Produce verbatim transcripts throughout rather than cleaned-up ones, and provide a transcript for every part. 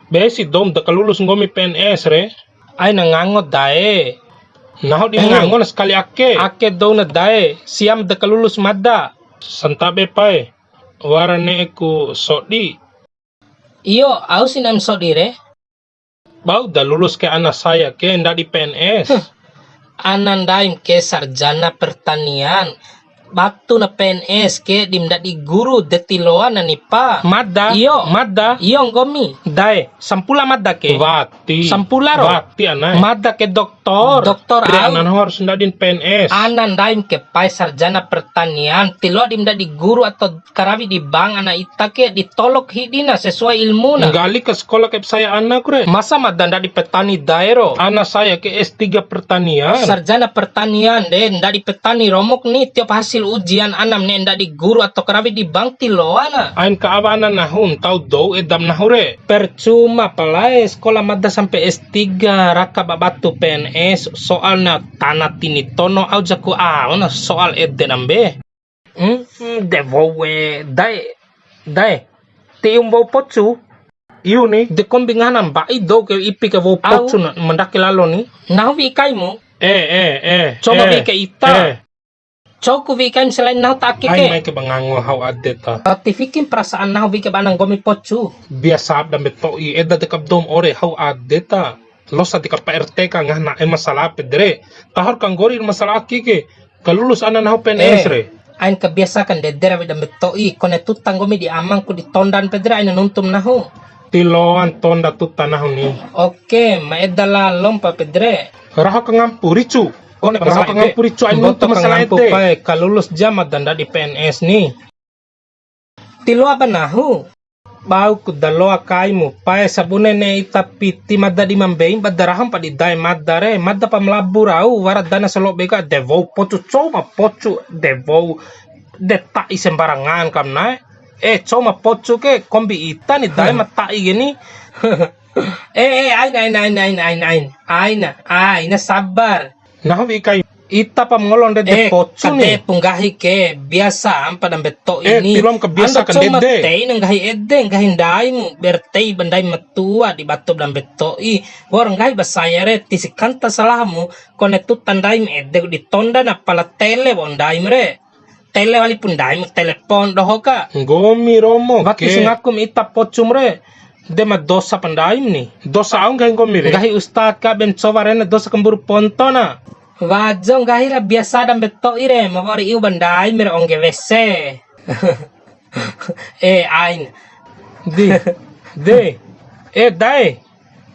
Be si dou ma da kalulus nggomi P N S re. Aina ngango dae. Nahu di ngango na sakali ake. Ake dou na dae, sia ma da kalulus mada. Santabe pae, wara ne'e ku sodi. Iyo, au si ne'em sodi re. Bau da lulus ke ana saya ke ndadi P N S. Huh. Ana ndaim ke sarjana pertanian. Batu na P N S ke di ma ndadi guru de tiloa na nipa. Mada. Iyo. Mada. Iyo nggomi. Dae, sampula mada ke. Wati. Sampula ro. Wati anae. Mada ke doktor. Doktor au. Ana nahu harus ndadin P N S. Ana ndaim ke pae sarjana pertanian, tiloa di ma ndadi guru atau karawi di bank ana ita ke, di tolok hidina sesuai ilmuna. Nggali ka sekolah ke saya anaku re. Masa mada ndadi petani dae ro? Ana saya ke S tiga pertanian. Sarjana pertanian de, ndadi petani romok ni, tiap hasil ujian anam ne'e ndadi guru atau karawi di bank tiloana. Ain ka awa ana nahu, ntau dou edam nahu re. Percuma palae sekolah mada sampai S tiga, raka ba batu P N S, soalna tana tini tono au jaku aona soal ede nambe. Hmm, hmm, de wou e, dae, dae. Ti iu wou pocu? Iu ni. De kombi ngahana mba'i dou ke ipi ke wou pocu na, mandake lalo ni. Nahu wi'i kaimu? Eh, eh, eh. Coba eh, wi'i ke ita. Eh. Cou ku wi'i kaim selain nahu ta ake ke. Ai mai ke ba ngango hau ade ta. Ti fikim perasaan nahu wi'i ke ba ana nggomi pocu. Biasa dambe to'i, eda dekap dou ma ore hau ade ta. Losa deka Pak R T ka ngaha na'e masalah pede re. Tahor ka nggori masalah ake ke. Ka lulus ana nahu P N S re. Ain ka biasa ka ndede rawi dambe to'i, kone tuta nggomi di amangku di tondan pede re aina nuntum nahu. Tiloan tonda tuta nahu ni. Oke, ma eda lalom pa pede re. Raho ka ngampu ricu. Kone raho ka ngampu ricu ain nuntum masalah ede. Pae, ka lulus ja ma da ndadi P N S ni. Tiloa ba nahu. Bau ku da loa kaimu, pae sabune ne'e ita piti mada di ma mbeim ba da rahom pa di dae mada re, mada pa ma labu rau, wara dana salobe ka de wou pocu cou ma pocu, de wou de ta'i sembarangan kam na'e. Eh, cou ma pocu ke, kombi ita ni dae ma ta'i geni. Eh, eh, aina, aina, aina, aina, aina, aina, aina, aina, sabar. Nahu wi'i kai. Ita pa ma ngolo ndede pocu ni. Eh, kade'e pu nggahi ke, biasa ampa dambe to'i ni. Eh, tilom ka biasa ka ndede. Ando cou ma tei na nggahi ede, nggahi ndaimu, ber tei ba ndai ma tua di batu dambe to'i. Wa'ur nggahi ba saya re, tisi kanta salahmu, kone tuta ndaimu ede ku di tonda na pala tele wa'u ndaimu re. Tele wali pu ndaimu, telepon doho ka. Nggomi romo ke. Wati si ngakum ita pocum re. De ma dosa pa ndaim ni. Dosa au nggahi nggomi re. Nggahi ustad ka be ma cowa re na dosa kamburu ponto na. Wajo nggahi ra biasa dambe to'i re, ma wa'ur iu ba ndaim re ongge W C. Eh, ain. Di. De. Eh, dae.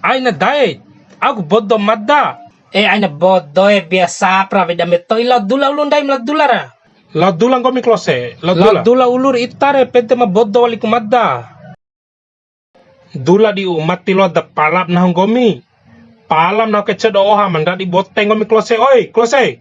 Aina dae. Aku bodo mada. Eh, aina bodo e biasa pra we dambe to'i lao dula ulu ndaim lao dula ra. Lao dula nggomi klose, lao dula. Lao dula ulur ita re, pede ma bodo wali ku mada. Dula di uma ti loa da palap nahu nggomi. Palam nahu ke cedo oha ma ndadi bote nggomi klose, oi, klose.